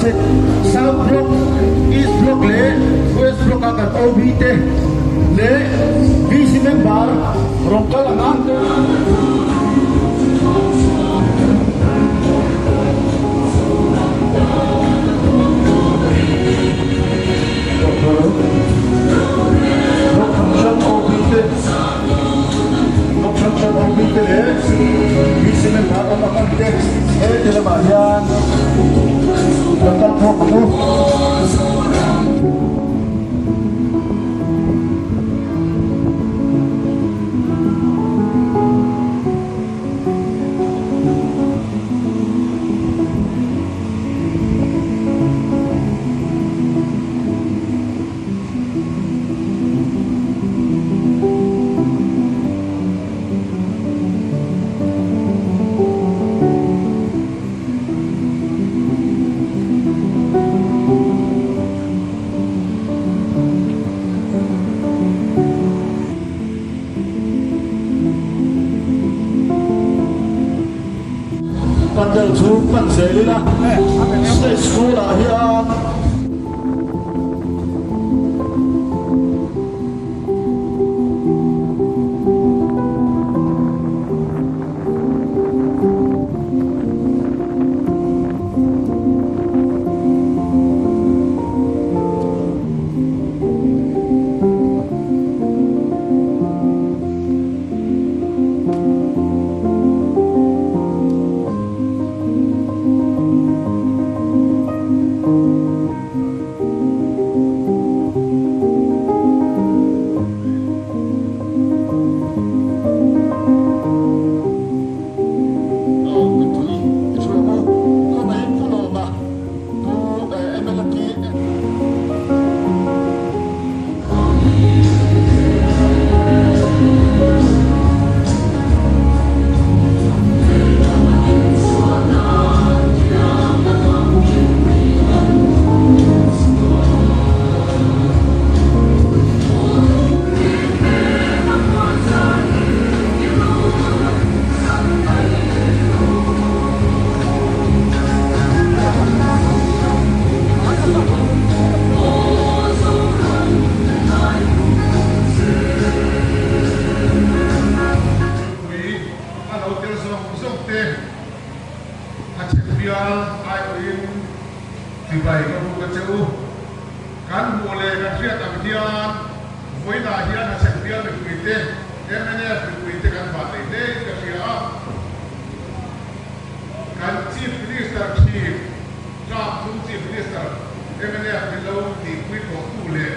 Hachhek South Block, East Block leh West Block a kan OB te leh VC member rawn kal ang a. Block hrang hrang OB te Block hrang hrang OB te leh VC member awm ang ang te he ti lamah hian kan kal khawm ang u. Pandal chu pan zel ila stage school ah hian. Mipui a lo tel zawng zawng te a chhe bial aiawhin chibai ka buk a che u. Kan hmuh leh kan hriat ang hian vawiinah hian a chhe bial mipui te, mnf mipui te kan vah nei hlein ka hria a. Kan Chief Minister thin, term thum Chief Minister mnf min lo tihpui tawhtu leh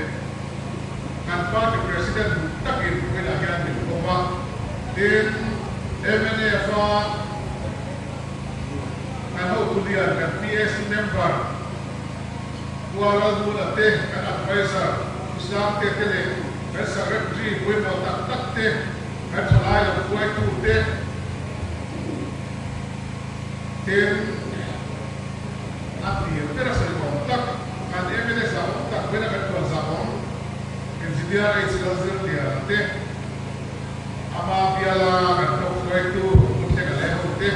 kan party President duh takin vawiinah hian min pawm a. Tin, mnf a kan hotu lian kan PAC member Kuala Lumpur te, kan adviser Usangte te leh kan secretary pawimawh tak tak te, kan thalai lo hruaitu te, Tin, a tir ber a sawi awm tak, kan mla zahawm tak bena kan tuan zahawm Engineer H Lalzirliana te, ama biala kan hlawk hruaitu Pu Thlenga leh ho te,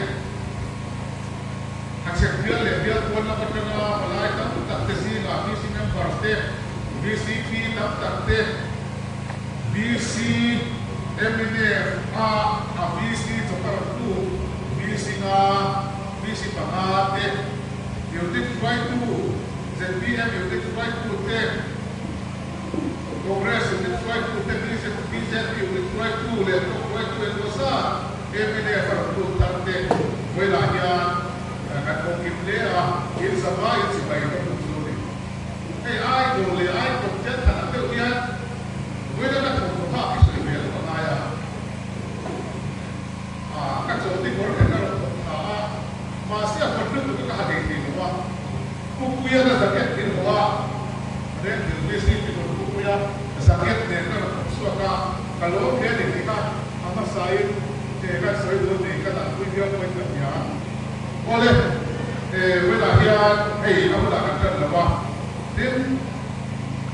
a chhek bial leh bial pawn lam atanga palai tam tak te zingah VC members te, VCP tam tak te, VC mnf a a VC chawpartu VC nga, VC panga te, Unit hruaitu, zpm Unit hruaitu te, Congress Unit hruaitu te, bjp Unit hruaitu leh Block hruaitu engemaw zat mnf a rawn lut thar te vawilah hian kan awm kim hle a, in zavaiin chibai ka hmuh chu a ni. Hei idol leh icon te an than ang deuh hian vawiin ka thawmhnaw hak hi sawi ve lo a ngai a. Ah, ka chawlhni kawr kher ka rawn thawk tha a, mahse a vawt lutuk a ka ha thei thei lo a. Pupuia na jacket min haw a, Red Hill VC ti rawn Pupuia jacket nen ka rawn thawk chhuak a, ka lawm hle a ni tih kha a hmasain eh kan sawi duh a ni, ka danpui viau pawhin ka hria. Awle, eh vawiinah hian hei a hunah kan tan lo a, tin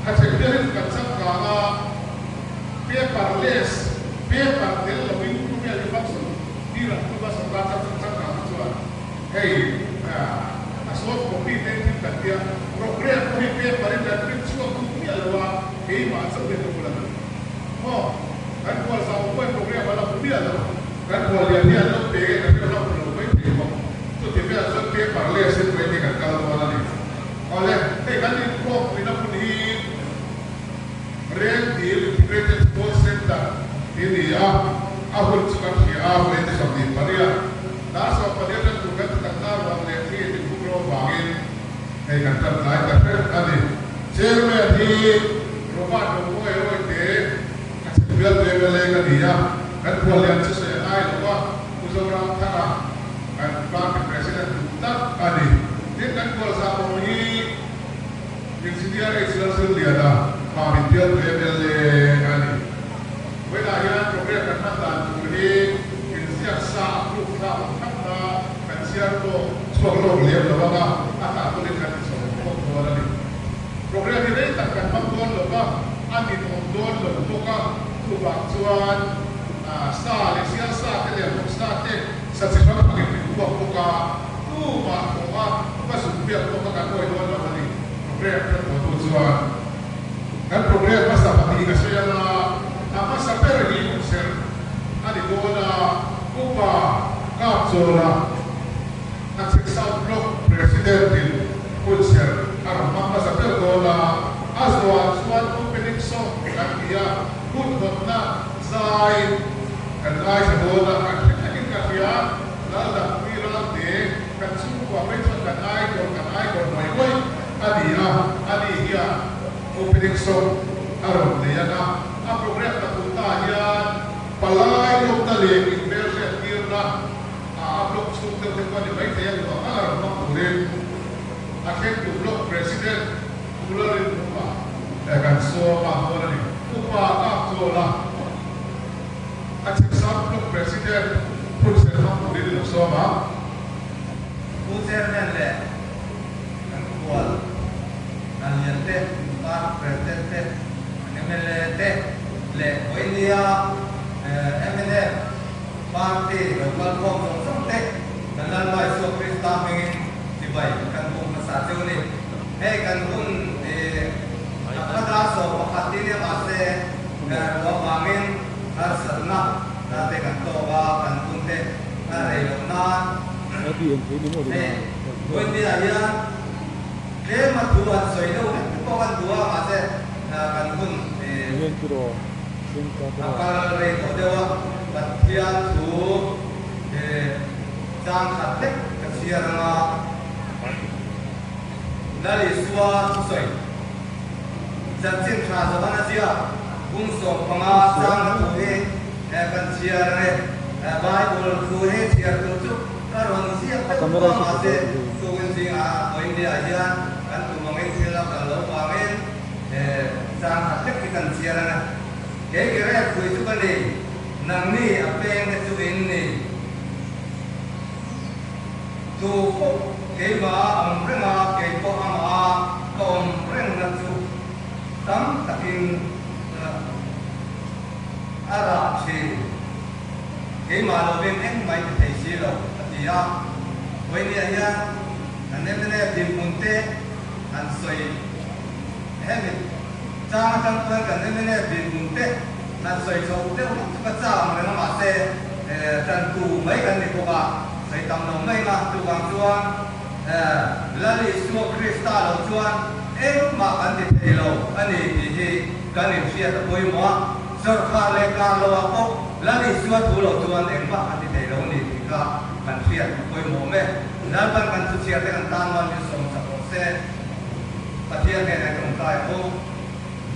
a chhek bial hi chu kan changkang a, paperless, paper tel lovin khawvel hi function tir an tum a, sorkar changkang hi chuan hei a soft copy te thil kan. tia. Programme pawh hi paper in kan print chhuak duh miah lo a, keimah chauh hi ka bul a ni. Maw? Kan khual zau pawhin programme a la hmu miah lo. Kan khual lian hi an lo pe nge kan rilru a hmu lo mai thei bawk. Chuti velah chuan paper less in vawiin hi kan kal dawn a ni. Awle, hei kan inkhawmpuina hmun hi Rengdil Integrated Sports Centre hi a ni a, a hun chu kan hria a, vawiin ni 28, dar 14 ṭan tur kan ti tak na ruang leh thli min buk ro avangin hei kan ṭan tlai ta hrep a ni. Chairman hi Robert Romawi Rawite a chhek bial ve veleng a ni a, kan khuallian chu sawi a ngai lo a, Pu Zoramthanga kan party president duh tak a ni. Tin, kan khualzah awm hi Engineer H. Lalzirliana, Mamit bial ve mla a ni. Vawiinah hian programme kan hman dan tur hi inziak sa a proof thlak awm thlap na kan chhiar pawh chhuak lawk lem lo anga a tah tulin kan ti chho bawk dawn a ni. Programme hi rei tak kan hmang dawn lo va, a ninawm dawn lo bawk a, chuvang chuan sa leh sial sa te leh vawk sa te sa chi hrang hrangin min buak bawk a, tumah thawh a va zuk biak pawh kha kan awih dawn lo a ni programme kan tuahtu chuan. Kan programme hmasa pahnih ka sawi anga a hmasa ber hi hunserh a ni dawn a, Upa Kapchawla Hachhek South Block President in hunserh a rawn hmang hmasa ber dawn a, a zuah chuan opening song kan ti a, hun hawtna zai kan ngaithla dawn a, kan hre thlengin ka hria, Laldangpui Ralte kan chhungkua phei chuan kan idol kan idol ngawih ngawih a ni a, ani hian opening song a rawn nei ang a, a programme pathum ta hian palai lawmna leh inhmelhriat tirna a a block chhung deuh te pawh a ni maithei a, luah nghal a rawn hmang turin a thlengtu block president Pu Lalrinkhuma kan sawm a dawn a ni. Upa Kapchawl a a chheksak block president Phunser hmang turin i lo sawm a. Pu Chairman leh kan khual hna lian te, party president te, kan mla te leh Vawinia mnf party lo kal khawm zawng zawng te kan Lalpa Isua Krista hmingin chibai kan bum hmasa cheu a ni. Hei kan hun a khat a 11 tin nia mahse ruah vangin harsatna te kan tawk a, kan hun te a rei loh nan. Hei Vawinia hian tlem a thu an sawi deuh vek te pawh kan duh a, mahse kan hun a kal rei tawh deuh a, Pathian thu chang khat hlek ka chhiar anga Lal Isua thusawi chanchin tha Johan a ziak bung 15 chang a thu hi kan chhiar ang e. Bible thu hi chhiar tur chu ka rawn ziak deuh tawh a, mahse tukin zingah Vawiindia hian kan tum angin thil a kal lo vangin chang khat hlek hi kan chhiar ang e. Kei ke rek pui chu ka ni, nangni a peng te chu in ni. Tu pawh keimah a awm reng a, kei pawh amah a ka awm rengna chu tam takin a rah thin. Keimah lovin engmah i ti thei si lo, a ti a. Vawinia hian kan mla dinhmun te han sawi hemi chang atang chuan kan mla dinhmun te han sawi chho deuh hlek chu ka chang reng a, mahse tantu mai kan ni bawk a, sawi tam lo mai nga. Chuvang chuan Lal Isua Krista lo chuan engmah kan ti thei lo a ni tih hi kan inhriat a pawimawh a. Sawrkar leh kar lo ah pawh Lal Isua thu lo chuan engmah kan ti thei lo ni tih kha kan hriat a pawimawh awm e. Lalpan kan thuchhiar te kan tan nuan min sawm chak rawh se. Pathian hnenah i tawngtai ang u.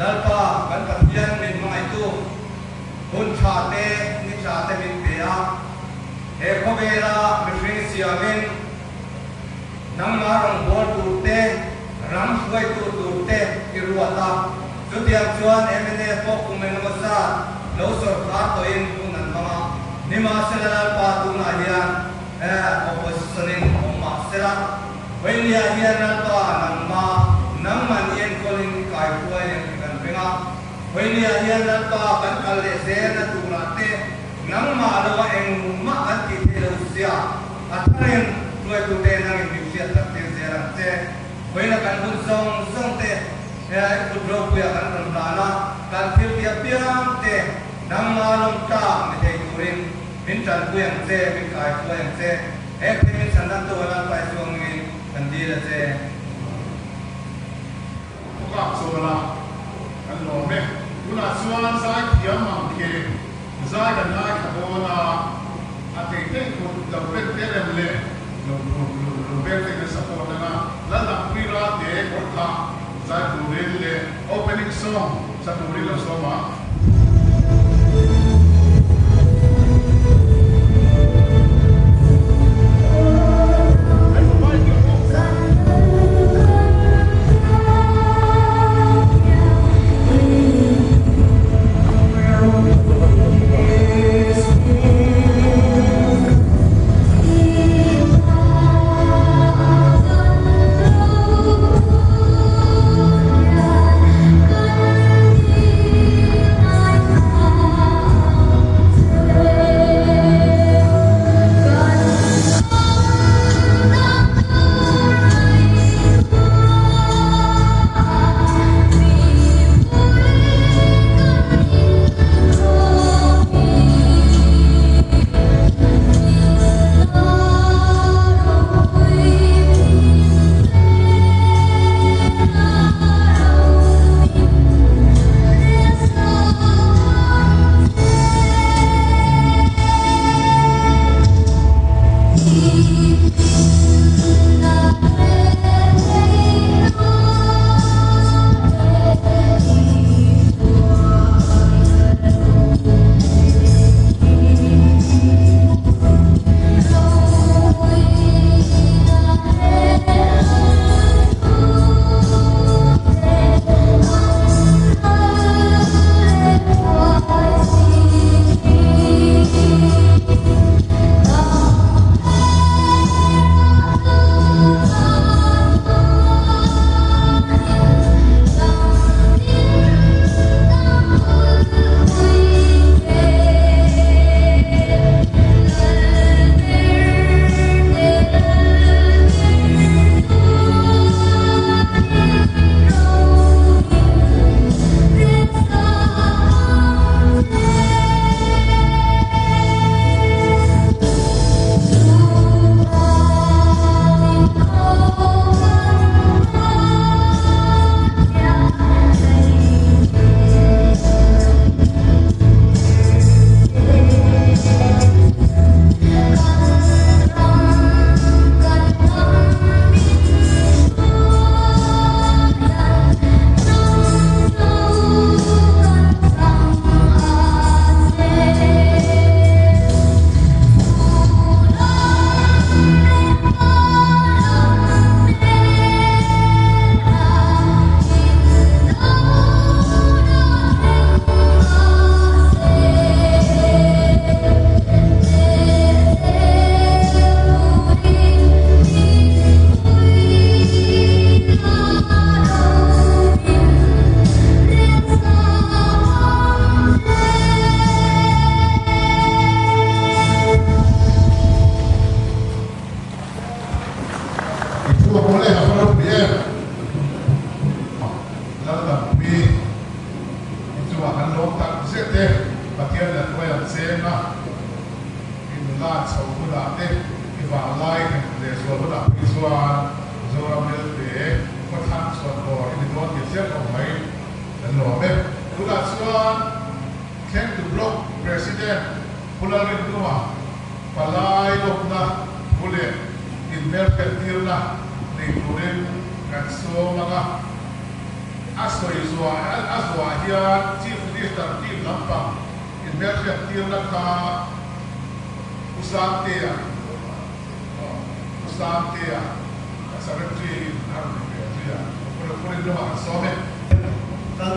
Lalpa kan Pathian min hmangaihtu hun tha te ni tha te min pe a. He khawvela mihring siamin nangmah rawngbâwl tur te, ram hruaitu tur te i ruat a. Chutiang chuan mla pawh kum engemaw zat lo sawrkar tawhin hun an hmang a, nimahsela Lalpa tunah hian opposition-in awm mah sela, Vawinia hian Lalpa nangma nangman i enkawlin i kaihruai ang tih kan ring a, Vawinia hian Lalpa kan kal leh zelna turah te nangmah loa engmah kan tih theih lo sia, a tharin hruaitute nangin min hriat tak tir zel ang che. Vawiina kan hun zawng zawng te helai kut ropuia kan rawn hlan a, kan thil ti apiang te nangma lawm tlak ni thei turin min tanpui ang che, min kaihruai ang che. He thil min chhan dan tu a Lalpa Isua hmingin kan dil a che. Pu Kap Chawla, Kan lawm e. Tunah chuan zaithiam ang khi zai kan ngaithla dawn a, a thei thei kut lo pen te rem leh lo lo pen te kan support ang a, Laldangpui Ralte kawrthah zai turin leh opening song sa turin lo sawm a. I thu a pawl em a va ropui em? Laldampui i chungah kan lawm tak zet e, Pathian la hruai ang cheng a, i nula chho hunah te, i vanglai leh zual hunah phei chuan Zoram Lelte khawthlang chhuan bawr i ni dawn tih chiang khawp mai kan lawm e. Tunah chuan Thlengtu Block President Pu Lalrinhluma palai lawmna thu leh inhmelhriattirna nei turin kan sawm ang a. A sawi zuah a zuah hian Chief Minister team lampang inhmelhriattirna kha Pu Sangtea, Pu Sangtea, Secretary in a rawn inbe zui a, Pu Rinlunga kan sawm e. Kan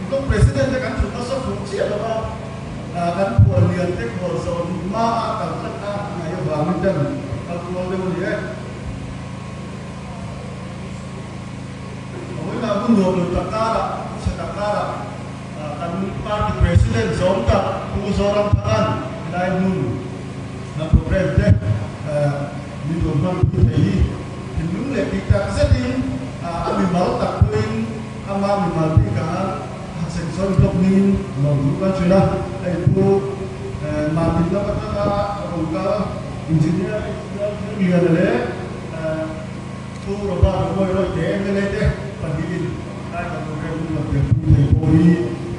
Block President te kan thut nasa fuh chiah lo a, kan khual lian te khual zawn hma a kal tlat a ngaih avangin ten kal kual deuh a ni e. Vawiinah hun nuam lo tak karah, chhe tak karah kan party president zawm tak Pu Zoramthanga'n helai hmun na programme te min rawn hman pui thei hi thinlung leh tih tak zet in. Ama mimal bikah Hachhek Joint Block hmingin lawmthu kan hrilh a, hei Pu Martin lam atanga rawn kal Engineer HPL Thilliana leh Pu Robert Romawi Rawite mla te pahnihin tlai kan program hun rawn telpui thei pawh hi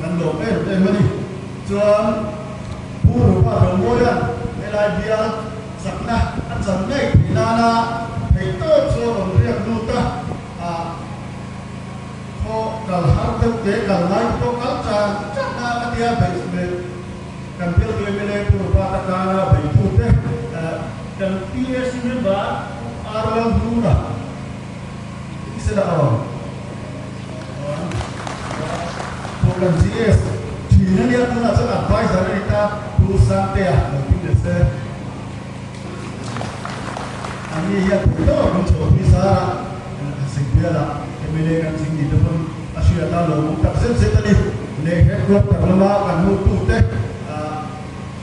kan lawm em em a ni. Chuan Pu Robert Romawia'n helai bial chakna a chan ngei theih nana theihtawp chu a rawn riak lut a, Khaw kal har deuh te kal ngai te pawh kal chan chan a a tia beih leh kan bialtu mla Pu Robert atana beitu te kan PAC member Pu R Lalhnuna tih sela aw Pu kan GS thin a nia tunah chuan adviser a ni ta Pu Sangtea lo ding leh se. Anni hian thei tawk an chhuah pui zar a, Hachhek bialah mla kan ching ni te pawn a hriat a lawmawm tak zet zet a ni. Leh headquarter lama kan hotute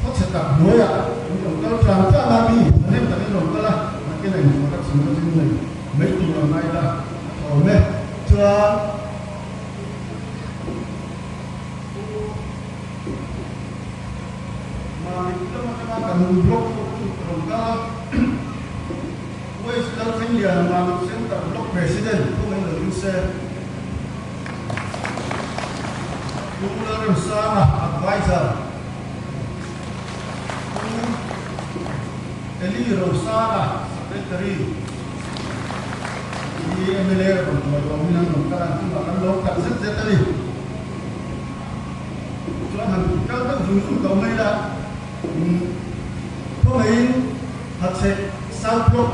khawchhe tak hnuaiah an rawn kal tlang tlang a, mi thahnem takin rawn kal a, nakin a infak a chhung a ching nei mai tur ang ngai ila a tha awm e. Chuan Pu Mami lam atanga kan block hotu ka rawn kal a, West Lalthengliana Mami Centre Block President Pu Ngailo se, Pu Lalremsanga Adviser, Pu Eli Rosanga Secretary, hi mla rawn tuai awmin an rawn kal a, an chungah kan lawm tak zet zet a ni. Chuan han kal deuh zung zung tawh mai la, khawngaihin Hachhek South Block,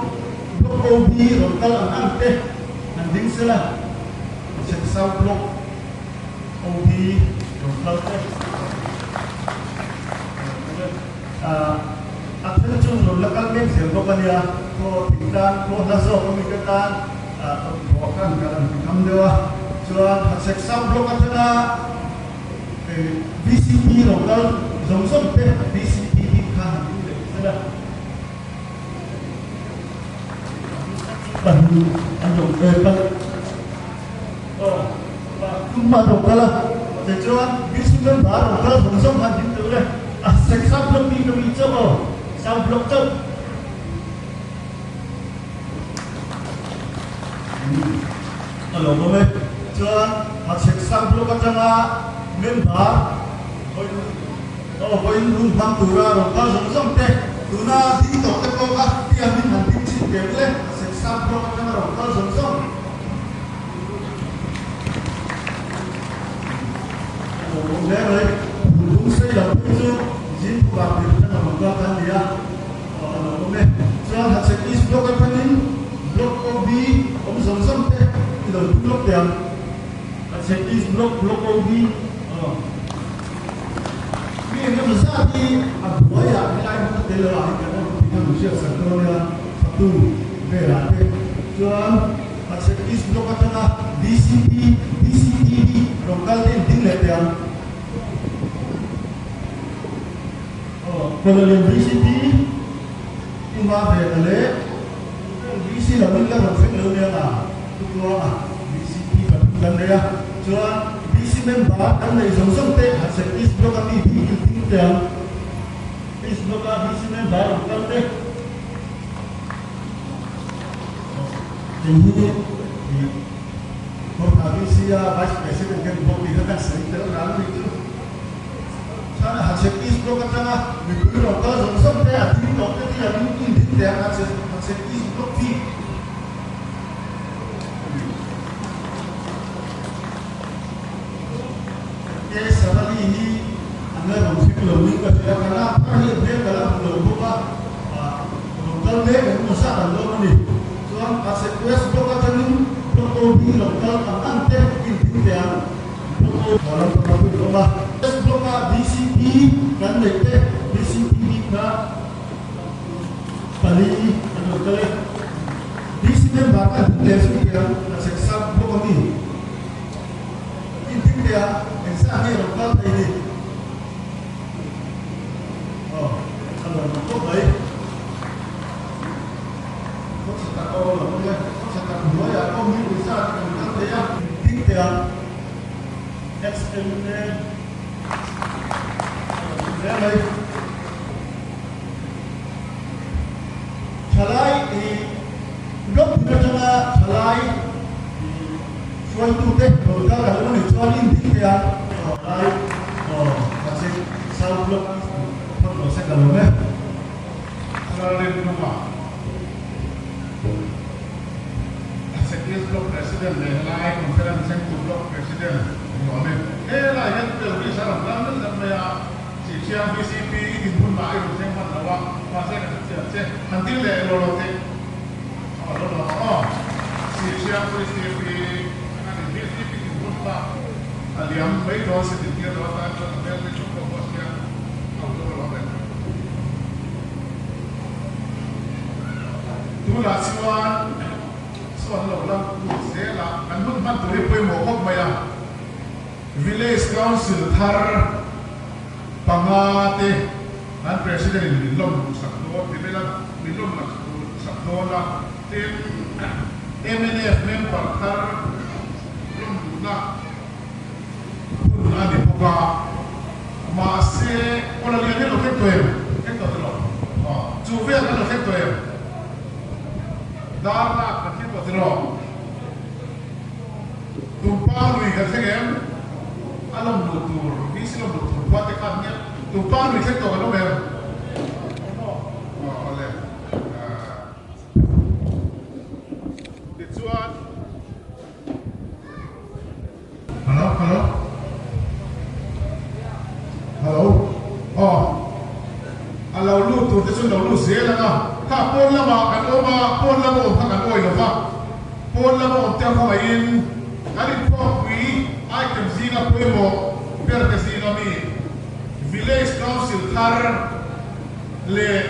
Block OB rawn kal ang ang te han ding se la, Hachhek South Block OB rawn kal te. A then chu rawn la kal mek zel bawk a nia, khaw thingtlang, khaw hla zawk a mi te tan bawh khan kal an ti ngam deuh a, chuan Hachhek South Block atanga VCP lo kal zawng zawng te VCP bik kha han ding leh zel a. Pahnih an rawn kal aw pathum an rawn kal a, tichuan VC member an rawn kal zawng zawng kha an ding tur e, a sek South Block bik a mi chauh aw, South Block chauh. A lo awm e. Chuan Hachhek South Block atanga member vawiin hun hmang tura rawn kal zawng zawng te, tuna ding tawh te pawh kha tiangin han ding chhin ve ule, Hachhek South Block atanga rawn kal zawng zawng. A lo awm hle mai. Phulhung sei lo phei chu Zingphuka tir atanga rawn kal kha a ni a. A lo awm e. Chuan Hachhek East Block atangin Block OB awm zawng zawng te i lo tum lawk teh ang. Hachhek East Block, Block OB aw. Mi eng emaw zat hi a buaiah helai hmun a tel lo ah hi kan awm tih kha min hriat sak dawn nia fatu velah te. Chuan Hachhek East Block atanga DCP, DCTV rawn kal te in ding leh teh ang. Kawlalian VCP Uma ve ta leh VC lo in la rawn thleng lo nia nga Tukuanga VCP pathum kan nei a, chuan VC member kan nei zawng zawng te Hachhek East Block a mi hi in ding teh ang. East Block a VC member rawn kal te kei hi Kawrthah VC a Vice President ka ni bawk tih kha kan sawi tel ran a nih chu. China Hachhek East Block atanga mipui rawn kal zawng zawng te a ding tawh te tih a ding in ding teh ang Hachhek East Block hi Ke Sarali hi an la rawn thleng lo ning ka hria ka lak thar hi hmel ka la hmu lo bawk a rawn kal mek ang emaw zat an lawm a ni. Chuan Hachhek West Block atangin Block OB rawn kal ang ang te in ding teh ang. Block a DCP kan neih te DCP bik kha pali an rawn kal e. DC member kha ding leh zui teh ang a chhek sak bawk a mi. In ding teh a engzah nge rawn kal thei ni. Aw a lawm awm khawp mai. Khawchhe tak aw lawm awm e. Khawchhe tak hnuaiah pawh mi engzah kan kal thei a. Ding teh ang. Ex-MLA a lo ni hle mai. Thalai i block hmun atanga thalai i hruaitute lo kal kan awm a nih chuan in ding thei a, aw lai aw mahse South Block phawt lo se ka lawm e. Ralrin hnungah Second Block President leh helai Conference thlengtu Block President ni awm e. Helai hian Pelvis a rawn kal nalh nalh mai a. Sihchiang VCP i dinhmun mah i rawn thleng hman lo a, mahse ka hrethiam che. Han ding leh lo lo teh. Aw lo lo aw. Sihchiang VCP a ni. VCP dinhmun kha a liam mai dawn si din tir lo atan chuan a hmel te thup pawh pawh sia a lo lo reng. Tunah chuan sawn lo lam lut zel a, kan hun hman tur hi pawimawh khawp mai a. Village Council thar panga te an President in min lawm luh sak dawn ti vel a, min lawm luh sak dawn a, tin mnf member thar lawm luhna hun a ni bawk a, mahse Kuala Lian hi a lo thleng tawh em? Thleng tawh tilo? Aw, chu vel a lo thleng tawh em? Dar lak ka thleng tawh tilo? Tumpa lui kan thleng em? A lawm luh tur, VC lawm luh tur khua te khan nia Tumpa lui thleng tawh kan awm em? Aw awle. Tichuan. Hello, hello. Hello. Aw. A lo lut tur te chu lo lut zel ang a. Kha pawn lamah kan awm a, pawn lama awm kha kan awi lo va. Pawn lama awm te khawngaihin kan inkhawmpui item zinga pawimawh ber te zinga mi Village Council thar leh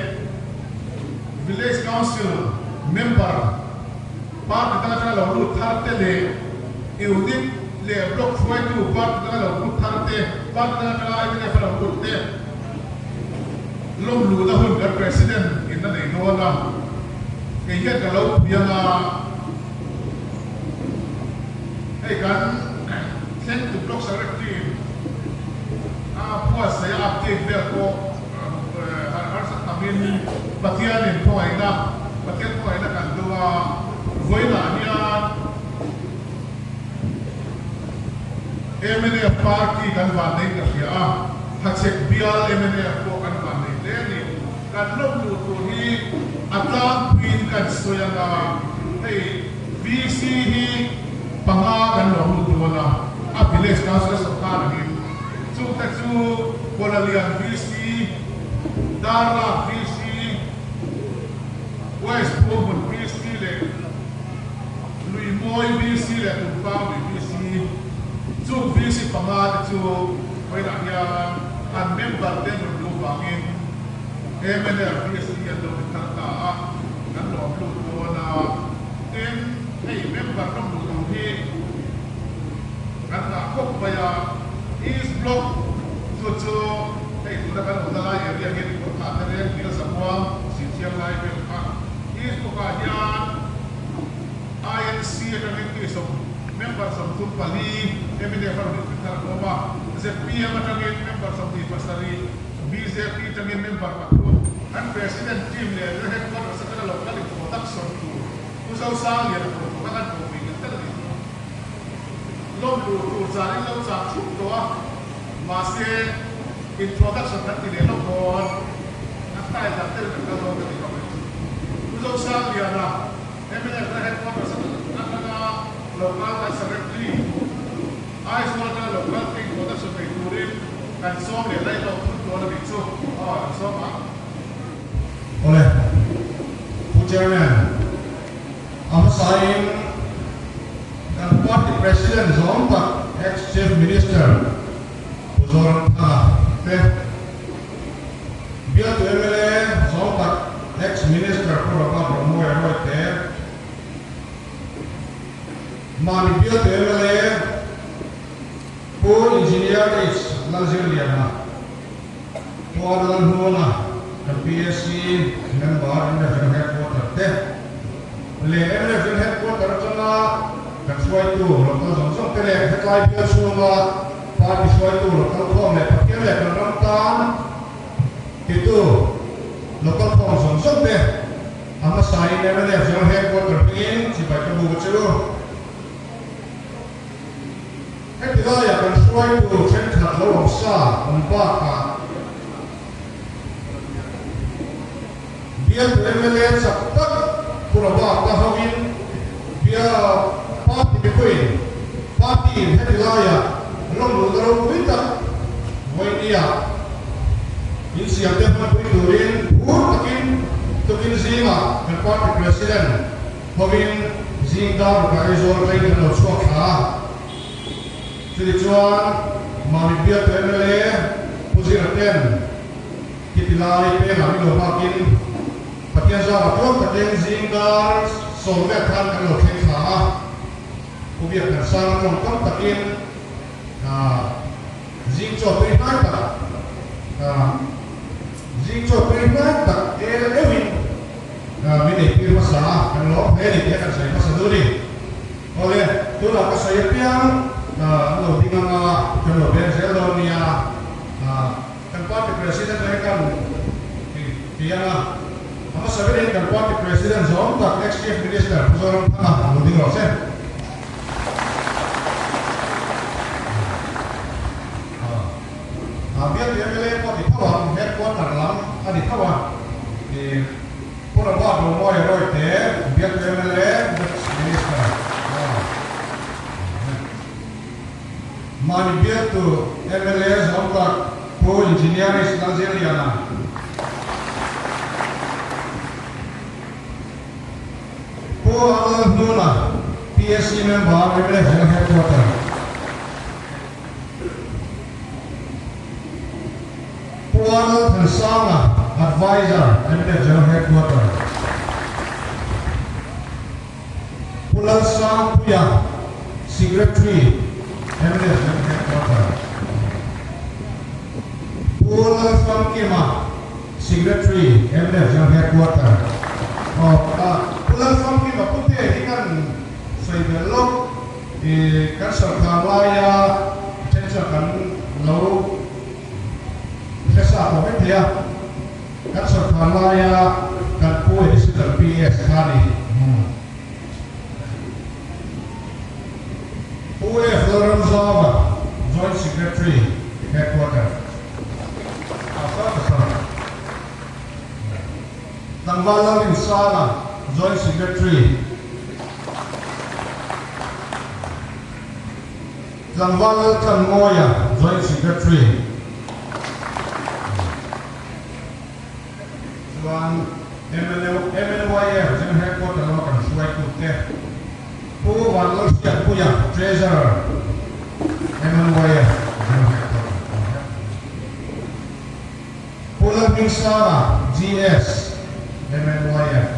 Village Council member Party dang atanga lo lut thar te leh Unit leh Block hruaitu party danga lo lut thar te, party dang atanga MNF a lo lut te lawm luhna hun kan President in a nei dawn a, kei hian ka lo pui anga hei kan thlengtu Block Secretary in a buatsaih a update vel pawh harh harsa tamin Pathianin khawngaihna Pathian khawngaihna kan dawng a, vawiinah hian mnf party kan vannei ka hria a, Hachhek bial mnf pawh kan vannei hle a ni. Kan lawm luh tur hi a tlangpuiin kan sawi ang a, hei VC hi panga kan lawm lut dawn a, a village council sawrkar angin chungte chu Kualalian VC, Darlak VC, West Buhmun VC leh Luimawi VC leh Tumpang Lui VC, chung VC panga te chu vawiinah hian an member te rawn luh vangin mnf VC an lo ni thar ta a, kan lawm lut dawn a. Tin, hei member rawng luh tur hi kan ngah khawp mai a, East Block chu chu hei tuna kan awmna lai area hian i kawr thah te reng Dil Zamuang, Sihchiang lai vel kha East Block ah hian INC atangin mi sawm member 34 mnf a rawn inthlan thar an awm a, zpm atangin member 27, bjp atangin member pathum, an President team leh an headquarters atanga lo kal introduction tur Pu Zosang lian a rawn thawk a, kan pawhpui kan tel a ni. Lawm luh tur zan in lo chak thup tawh a, mahse introduction kan ti leh lawk dawn, a style dang deuhin kan kal dawn ka ti bawk a ni. Pu Zosang lian a mnf na headquarters atanga local kan secretary Aizawl atanga local te introduction nei turin kan sawm leh laih lawk thut dawn a nih chu, aw kan sawm ang. Awle, Pu Chairman, a hmasain kan party President zawng tak ex-Chief Minister Pu Zoramthanga te, bialtu mla zawng tak ex-Minister Pu Robert Romawia Royte, mahni bialtu mla Pu Engineer H Lalzirliana, Pu Arnold Hnuna, kan PAC member MFN Headquarter te leh MFN Headquarter atanga kan hruaitu local zawng zawng te leh hetlai bial chhunga Party hruaitu local khawm leh Pathian leh kan ram tan titu local khawm zawng zawng te a hmasain mnf General Headquarter hmingin chibai ka bu che u. Heti laiah kan hruaitu thenkhat lo awm sa awm bakah Bialtu mla chak tak Pu Robert-a hovin Bial Party mipuiin Party-in heti laiah lawmluhna ropui tak vawinia insiamte hmanpui turin phur takin tukin zingah kan Party President hovin zing dar rukah Aizawl atangin kan lo chhuak thla a. Chutichuan Mamit Bialtu mla Pu Zira ten Khiti lai pengah min lo bakin Pathian zara tuam takin zing dar 10 vel khan kan lo thleng thla a, Pu Biak Thansanga tawngkam takin zing chaw tui hnai tak zing chaw tui hnai tak el euhin min eitir hmasa a, kan lawm hle a ni tih a kan sawi hmasa duh a ni. Awle, tunah ka sawi apiang an lo ding anga kan lo beng zel dawn nia. Kan party president hi kan ti ang a, a hmasa berin kan party president zawng tak ex chief minister Pu Zoramthanga lo ding rawh se. A bialtu mla pawh ti tho ang, headquarter lam a ni tho a, Pu Robert Romawia Royte bialtu mla ex minister. Mahni bialtu mla zawng tak Pu Engineer H Lalzirliana. Pu Arnold Hnuna, PSC Member, mla General Headquarter. Pu Arnold Thansanga, Adviser, mla General Headquarter. Pu Lalsangpuia, Secretary, mnf General Headquarter, Pu Lalfamkima, Secretary, mnf General Headquarter, Aw, Pu Lalfamkima pute hi kan sawi belh lawk, kan sawrkar laia then chuan kan lo hre sa tawh mai thei a. Kan sawrkar laia kan pu Additional PS kha a ni. Pu F Lalramzauva, Joint Secretary, Headquarter. Tlangval Lalrinsanga, Joint Secretary. Tlangval Laltlanmawia, Joint Secretary. Chuan MNYF General Headquarter lama kan hruaitute Pu Vanlalhriatpuia, Treasurer, MNYF General Headquarter. Pu Lalhmingsanga, GS, MNYF.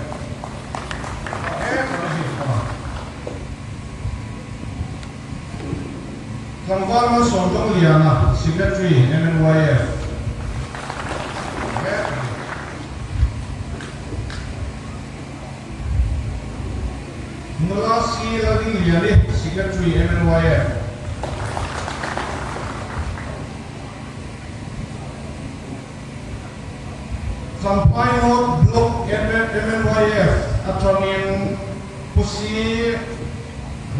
Tlangval Malsawm Dongliana, Secretary, MNYF. Nula C. Lalringliani, Secretary, MNYF. Champhai North Block MNYF atangin Pu C.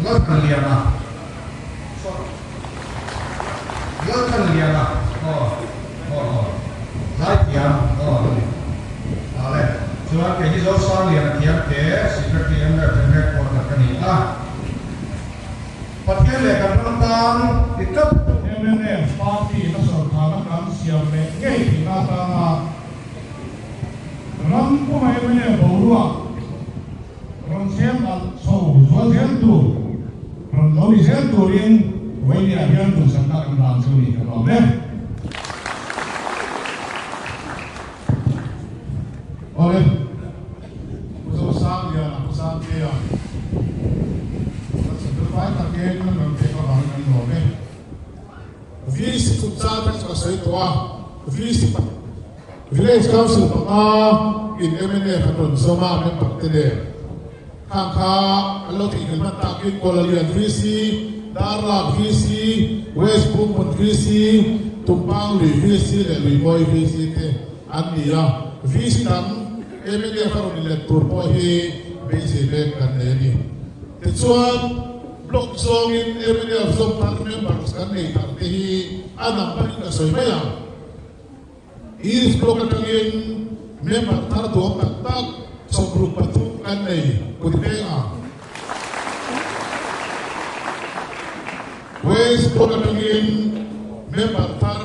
Lalthanliana, sorry, Lalthanliana, aw, aw, aw, Zaithiam, aw, a ni. Ale, chuan kei hi Zosangliana thiam te Secretary MF General Headquarter ka ni a. Pathian leh kan ram tan ti tlat. Mnf party na sawrkharna kan siam leh ngei theihna atanga ram puma mnf boruak rawn chhem alh chho zual zel tur rawn lo ni zel turin Vawinia hian duhsakna kan hlan chu ni ka lawm e. Awle, Pu Zosangliana, Pu Sangtea, kan sawi fai takin kan rawn pek avangin kan lawm e. VC chungchang te chu ka sawi tawh a, VC Village Council panga in mnf an rawn zawm a, member te nen khang kha an lo theihnghilh hman takin Kuala Lian VC Darlak VC, West Bunghmun VC, Tumpang Lui VC leh Luimawi VC te an ni a. VC dang mnf a rawn inlet tur pawh hi beisei mek kan nei a ni. Tichuan, Block zawngin mnf zawm thar members kan nei thar te hi a number in ka sawi mai ang. East Block atangin member thar duam tak tak 63 kan nei kut veng ang. West Block atangin member thar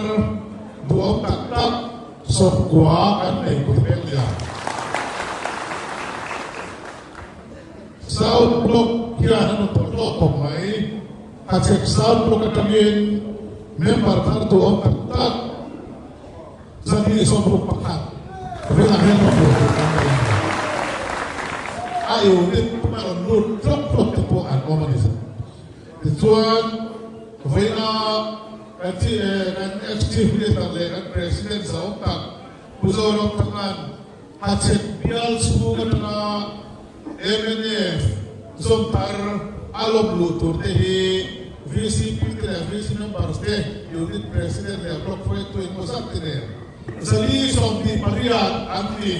duam tak tak 90 kan nei kut veng leh ang. South Block hian an rawn tawlh hlawh khawp mai. Hachhek South Block atangin member thar tu awm tak tak 261 ringah hian rawn luh tur kan nei a ni. A unit puma rawn lut tlawk tlawk te pawh an awm a ni. Tichuan, vawiina kan kan ex-Chief Minister leh kan President zahawm tak Pu Zoram Thanga'n Hachhek bial chhung atanga mnf zawmthar a lawm luh tur te hi VCP te leh VC members te, Unit President leh Block hruaitu engemaw zat te nen 428 an ni.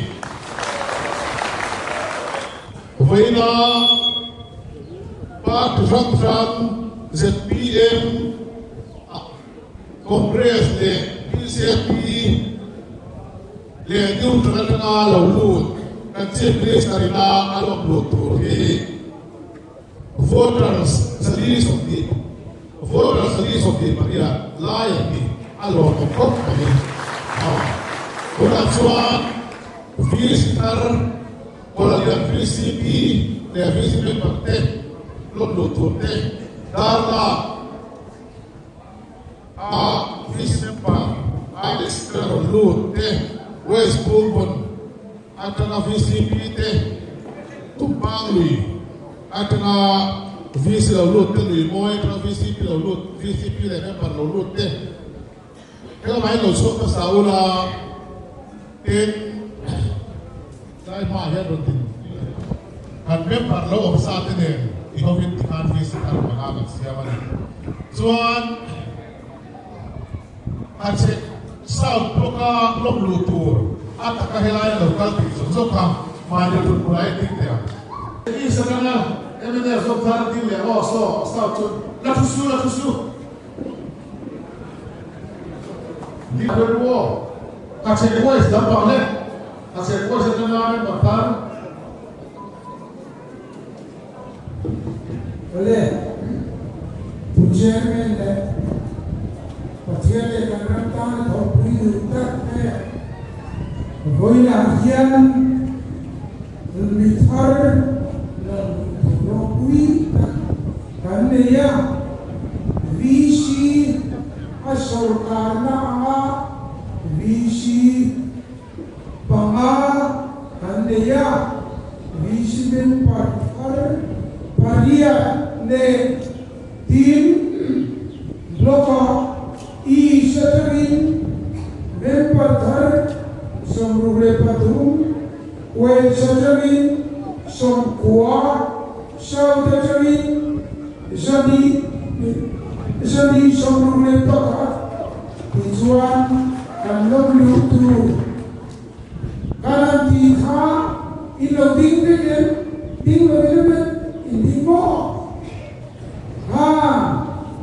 Vawiina party hrang hrang zpm, Congress leh bjp, Leh neutral atanga lo lut kan Chief Minister ina a lawm lut tur hi voters 420 voters 428 lai an ni a lawmawm khawp mai. Tunah chuan VC thar Kawlalian VCP leh VC member te lawm lut tur te darlak A VC member Alex te rawn lut te, West Bourbon atanga VCP te, Tumpang lui atanga VC lo lut te, Luimawi atanga VCP lo lut, VCP leh member lo lut te, helamah hian lo chhuak hmasa ula tin tlai hmaah hian rawn din kan member lo awm sa te nen i hovin tikhan VC thar panga kan siam a ni. Chuan a chhek South Block-a lawm luh tur a taka helai a lo kal tih zawk zawk kha mahni thut hmunah en ding teh ang. East atanga mnf zawk thar ding leh aw saw South chu la thu su la thu su. Ding ber ru aw. A chhek West lampang leh a chhek West atanga member thar. Awle, Pu Chairman leh Pathian leh kan ram tana thawhpui duh tak te vawiinah hian mi thar lawm duh ropui tak kan nei a, VC a sawrkarna anga VC Panga kan nei a, VC member thar pariat leh tin block-ah East atangin member thar 63, West atangin 90, South atangin 161 tichuan kan lawm luh tur kan han tih kha in lo ding vek em? Ding lo in em in ding maw? Ha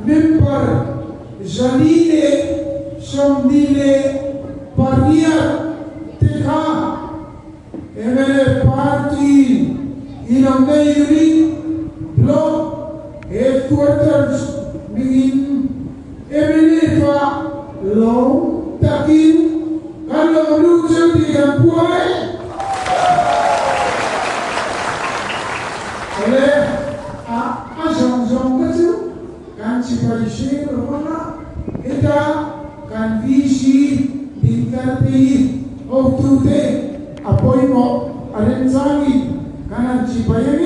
member 428 te kha mnf party in lo nei unit block headquarters hmingin mnf ah lo takin kan lo lut cheu tih kan puang e. Awle a a zawng zawng te chu kan chipai hring lo ang a, heta kan VC dinthar te hi hotute a pawimawh a remchangin kan han chipai ang e.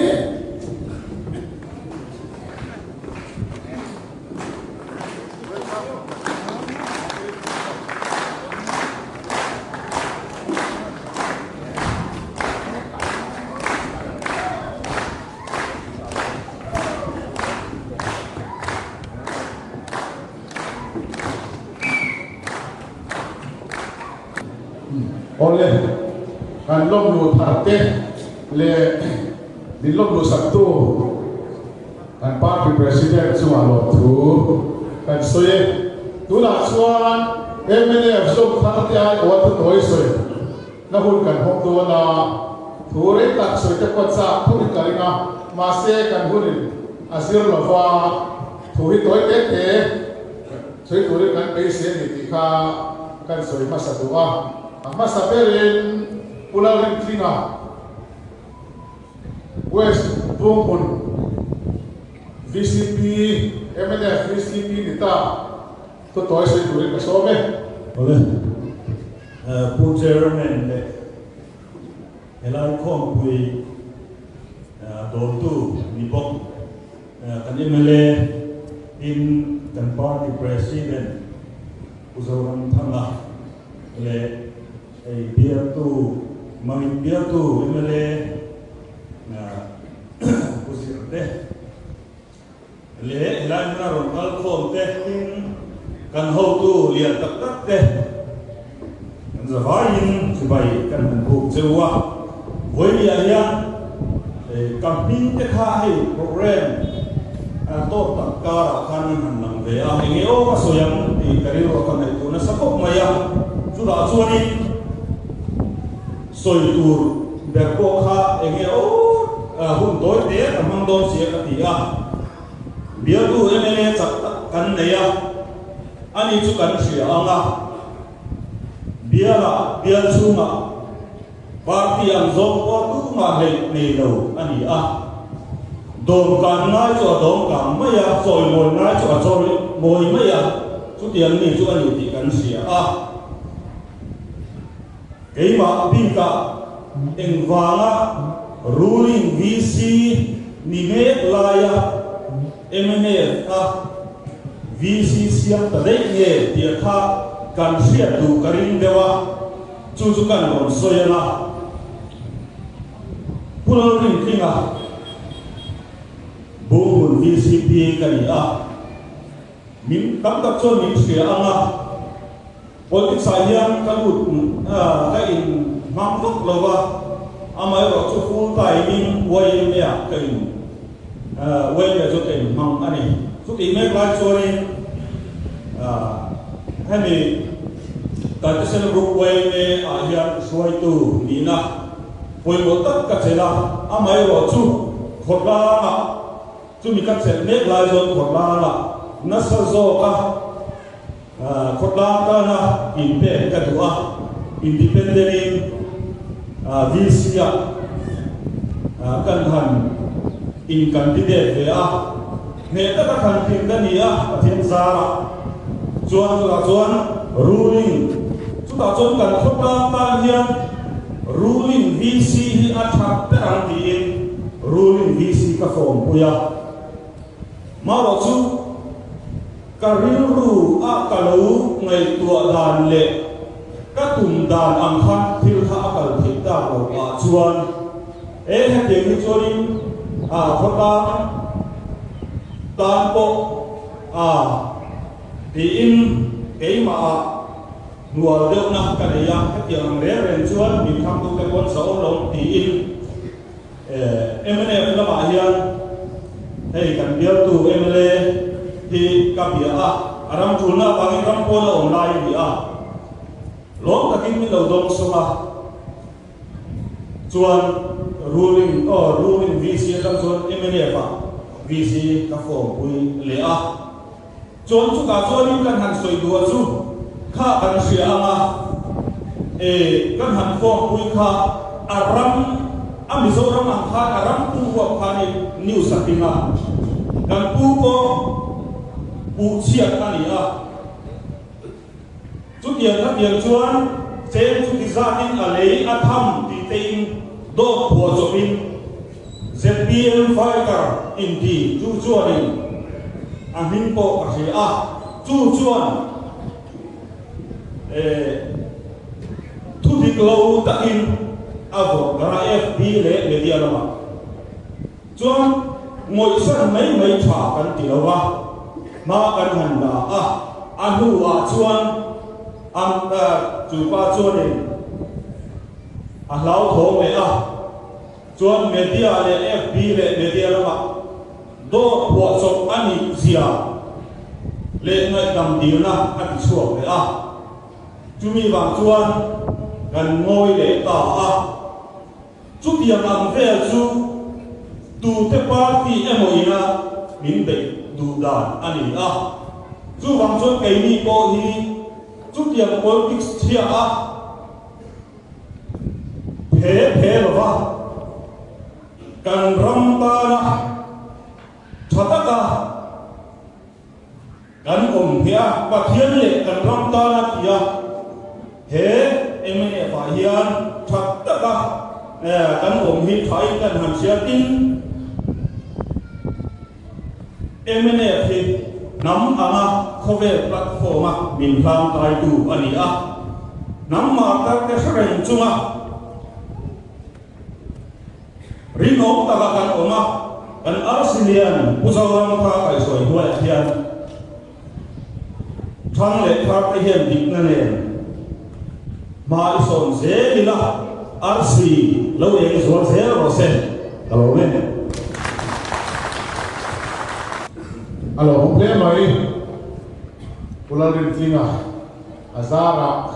Awle, kan lawmluh thar te leh min lawmluh saktu kan party president chungah lawmthu kan sawi e. Tunah chuan mnf zawm thar te ai aw thutawi sawi na hun kan hawng dawn a, thu rei tak sawi te pawh chak thawkin ka ring a, mahse kan hunin a zir lova thu hi tawi te te Sawi turin kan beisei a ni tih kha kan sawi hmasa duh a. A hmasa berin Pu Lalrintlinga, West Bunghmun vcp, mnf vcp ni ta thu tawi sawi turin ka sawm e. Awle, Pu Chairman leh helai khawmpui dawltu ni bawk. Kan mla in kan party president Pu Zoramthanga leh hei bialtu Mamit bialtu mla Pu Zirte leh helai hmuna rawn kal khawm te tin kan hotu lian tak tak te kan zavaiin chibai kan han buk cheu a. Vawinia hian ka hming te kha hei program tawp tak karah khan an han lang ve a, enge aw ka sawi ang tih ka rilru a ka ngaihtuah nasa khawp mai a, chutah chuanin sawi tur ber pawh kha enge aw hun tawi te ka hmang dawn si a ka ti a, bialtu mla chak tak kan nei a, ani chu kan hria ang a, bialah bial chhungah. Party ang zawng pawh tumah hleih nei lo a ni a. Dawmkan ngai chu a dawmkang mai a, chawimawi ngai chu a chawimawi mai a, chutiang mi chu a ni tih kan hria a. Keimah bikah engvanga ruling VC ni mek laia mnf kha VC siam ta daih nge tih kha kan hriat duh ka ring deuh a. Chu chu kan rawn sawi ang a, Pu Lalrintlinga Bunghmun vcp ka ni a, min tam tak chuan min hria ang a, politics ah hian ka lut ka in hmang vak lo va, amaherawh chu full time in yma ah ka in yma chu ka in hmang a ni. Chutih mek lai chuanin hemi Taitesena Group yma ah hian hruaitu nihna pawimawh tak ka chelh a, amaherawh chu khawtlangah chumi ka chelh mek lai chuan khawtlangah nasa zawka khawtlang tana inpek ka duh a, independent in VC ah kan han in candidate ve a, hneh taka thlan thin ka ni a, Pathian zarah chuan chutah chuan ruling chutah chuan kan khawtlang tan hian ruling VC hi a that ber ang tiin ruling VC ka form pui a, marawh chu. Ka rilru a ka lo ngaihtuah dan leh ka tum dan ang khan thil kha a kal theih tak lo ah chuan e hetiang hi chuanin a khawtlang tan pawh a tiin keimah ah hnual deuhna ka nei a, hetiang ang reng reng chuan min thangtute pawn sa awm lo tiin Mnf lamah hian hei kan bialtu mla hi ka bia a, a ram tulna avangin ram pawn a awm lai a ni a, lawm takin min lo dawng sawm a, chuan ruling aw ruling VC atang chuan mnf ah VC ka form pui leh a, chuan chutah chuanin kan han sawi duh a chu kha kan hria ang a, e kan han form pui kha a ram a Mizoram ang khan a ram pum huap khanin news a hring a, kan pu pawh puh chhiat a ni a, chutiang khatiang chuan cheng chu ti zatin a lei a tham tih tein dawt phuah chawpin ZPM fighter inti chu chuanin a hming pawh ka hria a, chu chuan eh thu dik lo takin a vawrh darh a FB leh media lamah chuan ngawihsan mai mai tha kan ti lo va, hma kan han la a, a hnuah chuan an chupa chuanin. A hlauthawng leh a, chuan media leh FB leh media lamah dawt phuahchawp a nih zia leh ngaihdam dilna a ti chhuak leh a. Chumi vang chuan kan ngawi leh ta a. Chutiang ang vel chu tute party emaw ina min beih duh dan a ni a. Chuvang chuan keini pawh hi chutiang politics chhia a phe phe lova kan ram tana tha taka Kan awm hi a, Pathian leh kan ram tan a ti a, he mnf ah hian tha taka kan awm hi thain kan han hria tin, mnf hi hnam anga khawvel platform a min hlangkaitu a ni a, hnam martar te hre reng chunga Rinawm taka kan awm a, kan arsi lian Pu Zoram kha kaihsawi hnuaiah hian thang leh thar te hian dikna nen hma i sawn zel ila, arsi lo eng zual zel rawh se, ka lo en. A lo awm hle mai, Pu Lalrintlinga A zarah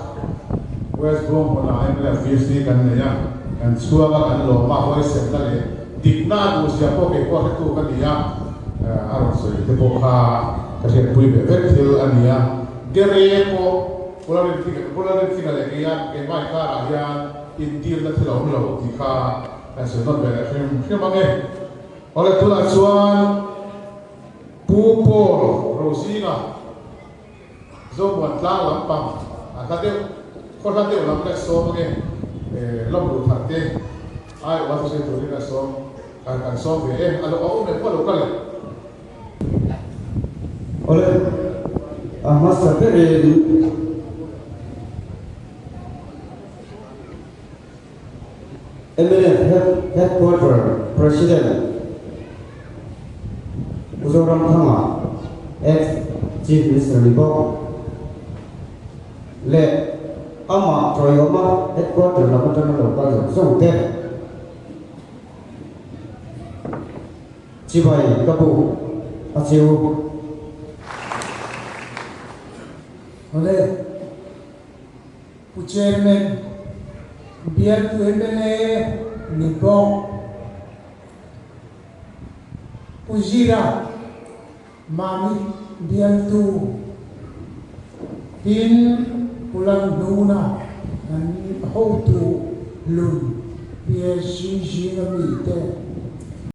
West Brom hmunah MLFVC kan nei a, kan chhuang a, kan lawm a, huaisenna leh dikna a duhzia pawh kei pawh hretu ka ni a, a rawn sawi te pawh kha ka hriatpui ve vek thil a ni a. Dere pawh Pularinthika leh keia keimah inkarah hian indirna thil a awm lo tih kha kan sawi nawn ve leh hrim hrim ang e. Awle tunah chuan Pu Paul Rozinga. Zomuan tlang lampang a hla deuh, khaw hla deuh lam leh sawm ange lawm luh thar te ai awm a thusawi turin a sawm kan kan sawm ve e, a lo awm em pawh lo kal e. Awle, a hmasa berin mnf Headquarter President Pu Zoramthanga, Ex Chief Minister ni bawk leh amah tawiawma Headquarter lam atanga lo kal zawng zawng te chibai ka buk a chiu. Awle. Pu Chairman, Bialtu mla ni bawk Pu Zira Mami Bialtu, tin Pu Lalhnuna an hotu hlun PSC zinga mite.